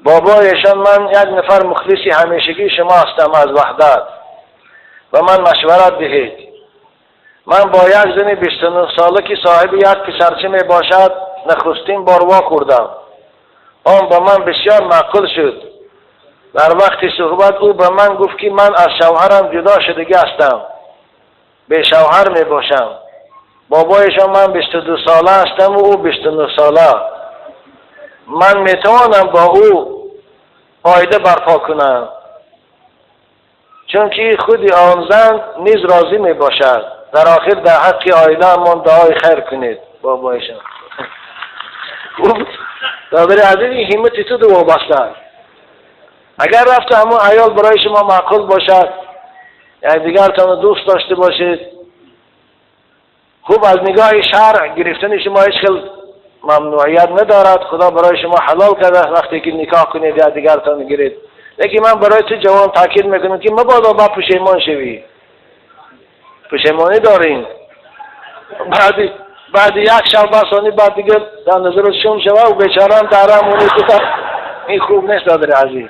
بابایشان من یک نفر مخلصی همیشگی شما هستم از وحدت و من مشورت دهید. من با یک زن 29 ساله که صاحب یک پسرچه می باشد نخستین بار وا خوردم. آن به من بسیار معقول شد. در وقت صحبت او به من گفت که من از شوهرم جدا شدگی هستم، به شوهر می باشم. بابایشان من 22 ساله هستم و او 29 ساله. من می توانم با او عایده برپا کنم، چون که خود آن زن نیز راضی می باشد. در آخر در حق عایده من دعای خیر کنید. بابایشان دادر عزیز این همت تو دو وابسته است. اگر رفت همون عیال برای شما معقول باشد، یعنی دیگرتان دوست داشته باشید، خوب از نگاه شرع گرفتن شما هیچ خیلی ممنوعیت ندارد. خدا برای شما حلال کرده وقتی که نکاح کنید یا دیگرتان گیرید. لیکن من برای تو جوان تاکید میکنم که مبادا با پشیمان شوی. پشیمانی دارین بعد یک شب بسانی بعد دیگه در نظر شوم شوه و بیچاره هم در همونی تو. این خوب نیست دادر عزیز.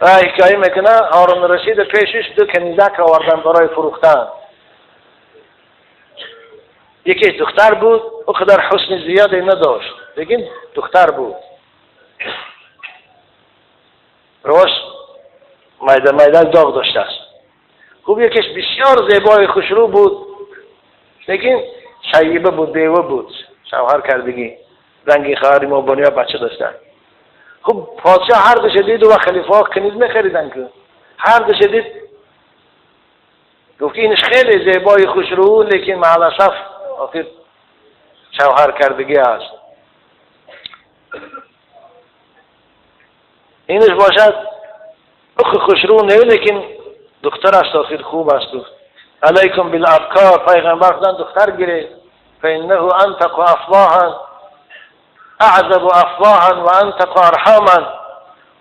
و حکایه میکنه هارون رشید پیشش دو کنیزک آوردن برای فروختن. یکی دختر بود، او قدر حسن زیادی نداشت، لیکن دختر بود. روش میده میده داغ داشته است. خوب یکیش بسیار زیبای خوشرو بود، لیکن شیبه بود، بیوه بود، شوهر کردگی، رنگی خواهری ما بنیا بچه داشتن. خب پادشاه هر دوش دید و خلیفه ها کنیز میخریدن که هر دوش دید گفت که اینش خیلی زیبای خوشرو، لیکن مع الاسف آخر شوهر کردگی است. اینش باشد خوشرو نه، لیکن دختر است، آخر خوب است. علیکم بالابکار، پیغمبر خدا دختر گیره، فانه انتق افواها اعذب افواها و انتق ارحاما.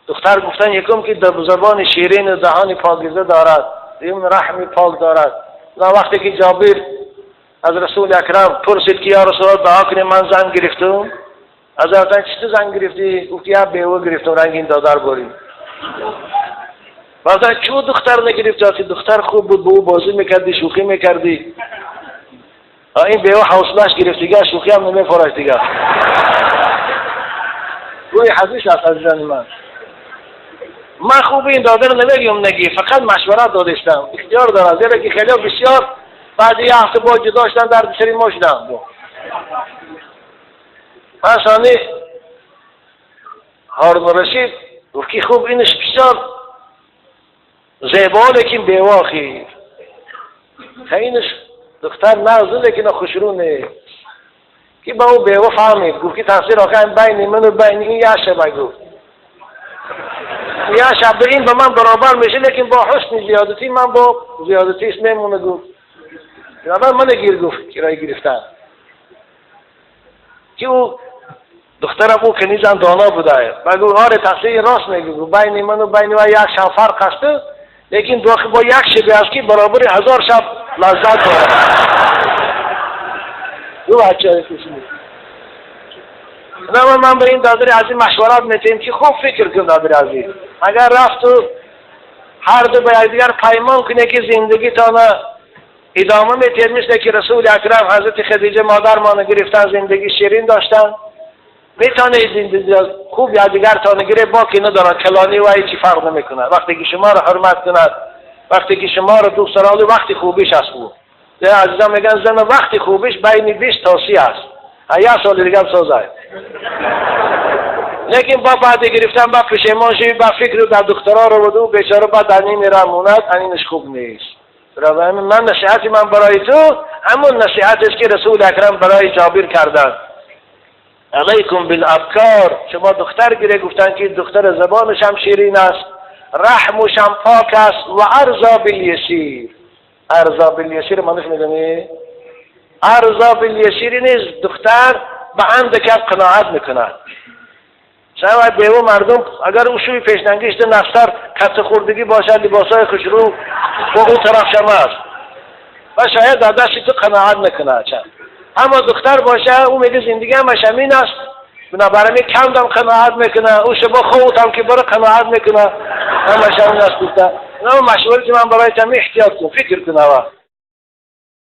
دختر گفتن یکم که در زبان شیرین و دهان پاکیزه دارد، دیون رحمی پاک دارد. و وقتی که جابر از رسول اکرم پرسید که یا رسول الله دعا کنی من زن گرفتم، از گفتن چی تو زن گرفتی؟ گفت یا بیوه گرفتم رنگین دادر باری. بعد چون دختر نگرفتی؟ دختر خوب بود، با او بازی میکردی، شوخی میکردی. این بیوه حوصله‌اش گرفت دیگه، شوخی هم نمیفرش دیگه. روی حدیث است عزیزان من. من خوب این دادر نمیگم نگی، فقط مشورت دادستم، اختیار دارم، زیرا که خیلی بسیار بعد یه هفته با جدا شدن در سری ما شدن. پس هارون رشید گفت که خوب اینش بسیار زیبا لیکن بیوه، خیلی اینش دختر نازه لیکن خوشرو نه. که با او بیوه فهمید، گفت که تقصیر آخر بین من و بین این یه شب، گفت یه شب این به من برابر میشه، لیکن با حسن زیادتی من با زیادتیش میمونه. گفت اول من گیر گفت کرایه گرفتن که او دخترم او کنیزم دانا بوده و گفت آره تقصیر راست میگه، بین من و بین او یک شب فرق است، لیکن با یک شبی است که برابر 1000 شب لذت دارد. دو بچه خوشی. نه من به این دادر عزیز مشورت میتیم که خوب فکر کن دادر عزیز، اگر رفت و هر دو به یکدیگر پیمان کنه که زندگی تانه ادامه میتید، مثل که رسول اکرم حضرت خدیجه مادر مانه گرفتن زندگی شیرین داشتن، میتونه زندگی خوب یکدیگر تانه گیره، باکی ندارد، کلانی و هیچی فرق نمیکنه. وقتی که شما رو حرمت کند، وقتی که شما رو دوست دارد، وقتی خوبیش است. او عزیزان میگن زن وقتی خوبیش بین 20 تا 30 است، یه سال دیگه هم سازه. لیکن با بعد گرفتن با پشیمان شوی، با فکر در دخترها رو بودو بیچاره بعد در نیم رموند، اینش خوب نیست. من نصیحت من برای تو همون نصیحت است که رسول اکرم برای جابر کردن، علیکم بالابکار. شما دختر گیره، گفتن که دختر زبانش هم شیرین است، رحمش هم پاک است، و ارضا بالیسیر. ارضا بالیسیر معنیش میدونی؟ ارضا بالیسیر نیست، دختر به اندک قناعت میکند. شاید بیوه مردم اگر او شوی پیشنگیش ده نفتر کت خوردگی باشد، لباسای خوشرو با او طرف شما است و شاید در دستی تو قناعت نکنه. اما دختر باشه او میگه زندگی همش همین است، Бинобар ин кам дам қаноат мекуна, ӯ шаба хобутам ки бара қаноат мекуна. Ҳамаш ҳамин аст гуфта. Машварати ман барои тами эҳтиёт кун, фикр кун ава.